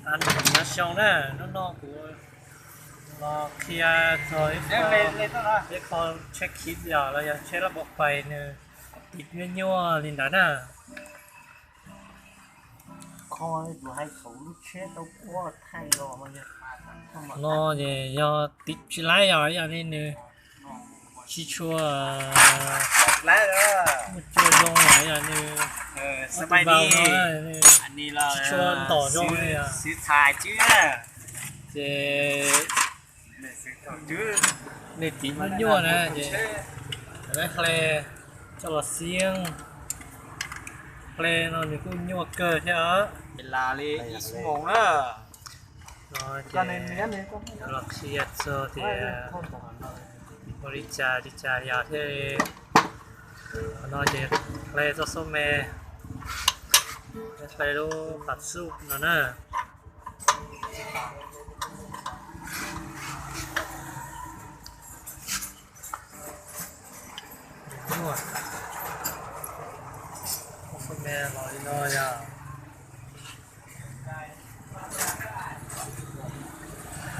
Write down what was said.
Nyob zoo na, hnub no kuv los qhia txog ib qho tsheb khib yom, los yog tsheb laj pov pais nws tiv nyuaj nyuaj li ntawd na. No ces yog tiv tsis laib yom, yog li nws tsis tshua muaj cua zoo, yog nws tsis tshua ntom zoo li. Ces nws tiv nyuaj nyuaj na ces lawv hle coj los xiab. Hle no nws kuj nyuaj kawg thiab. Ces los qhia txog tias ua li cas li cas yog thiaj li, qhov no ces hle txoj xub me, hle lub pas xuj no na. Xub me los li no yog